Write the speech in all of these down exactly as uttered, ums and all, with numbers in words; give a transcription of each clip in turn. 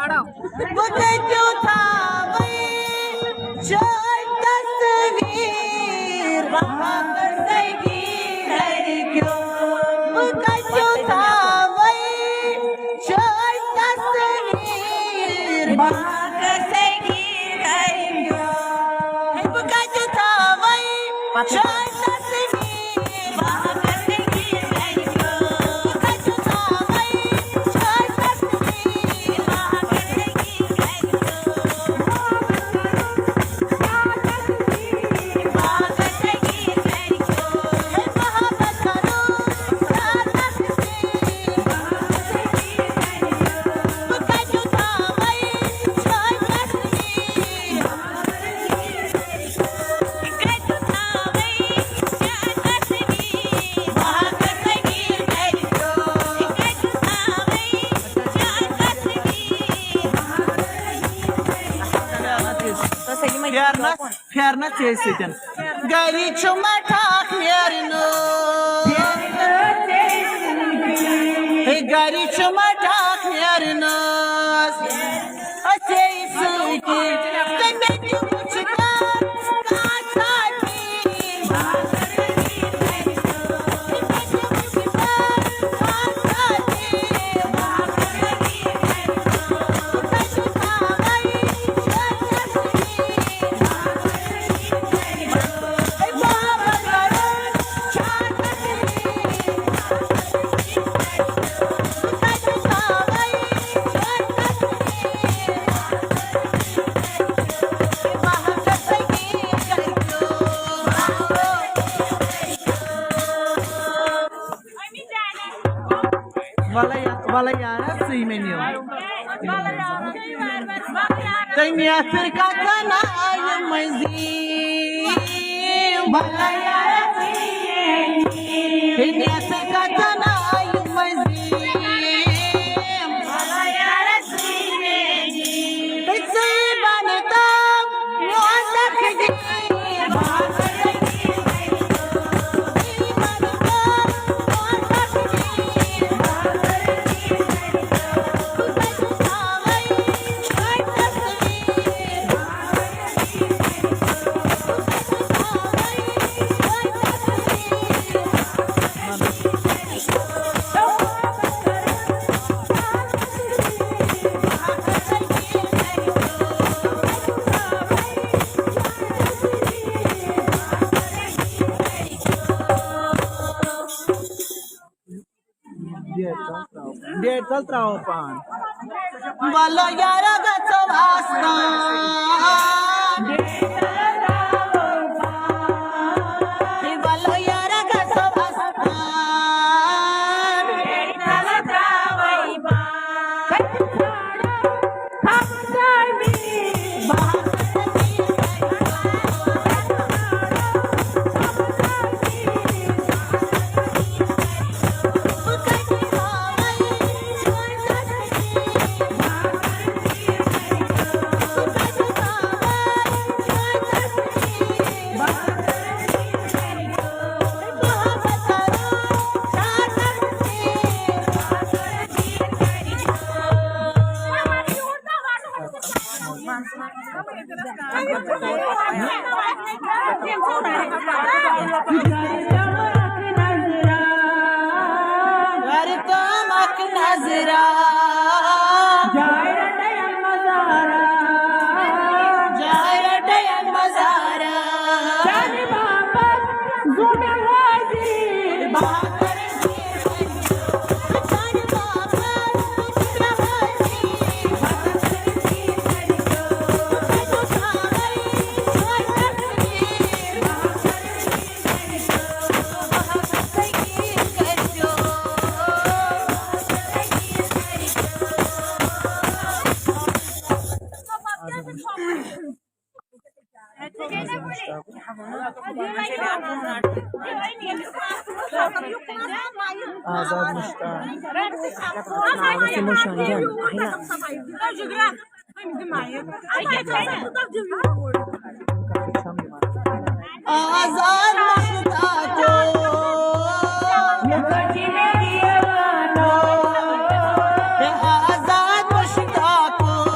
بہٕ کَتیُو تھاوَے چٲنۍ تصویر، بہٕ ہا گژھے گیٖر گَرِکیو۔ بہٕ کَتیُو تھاوَے چٲنۍ تصویر، بہٕ ہا گژھے گیٖر گَرِکیو۔ ہے، بہٕ کَتیُو تھاوَے چٲنۍ تصویر، بہٕ ہا گژھے گیٖر گَرِکیو۔ بہٕ کَتیُو تھاوَے چٲنۍ تصویر، پھیرنس، پھیرنس ژےٚ سۭتۍ۔ گری چھُ مٹھاکھ نیرنس۔ ہے، گری چھُ مٹھاکھ نیرنس۔ اَسے سۭتۍ تٔمۍ تہِ وُچھ کانٛہہ، کانٛہہ ساتھی۔ وَلَے یا-، وَلَے یارا، سُے مےٚ نِیو۔ تٔمۍ یَتھ کَتَن آیہِ مٔنٛزِم۔ وَلَے یارا، سُے مےٚ نِیو۔ تٔمۍ یَتھ کَتَن آیہِ مٔنٛزِم۔ وَلَے یارا، سُے مےٚ نِیو۔ تہٕ ژٕے بَنہٕ تَو میون تقدیٖر۔ ڈیٹ تل تراو پان۔ وَلہٕ یارا گژھو آستان۔ وَلہٕ یارا گژھو آستان۔ گَرِ تام اَکھ نظرا۔ جاے رَٹَے اَنہٕ مَزارا۔ جاے رَٹَے اَنہٕ مَزارا۔ چانہِ باپَتھ گوٚو مےٚ حٲضِر۔ آزاد مشتاق۔ آزاد مشتاق۔ آزاد مشتاق۔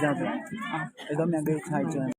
زیادٕ۔ أسۍ دوٚپ مےٚ گٔے ژھاے چٲنۍ۔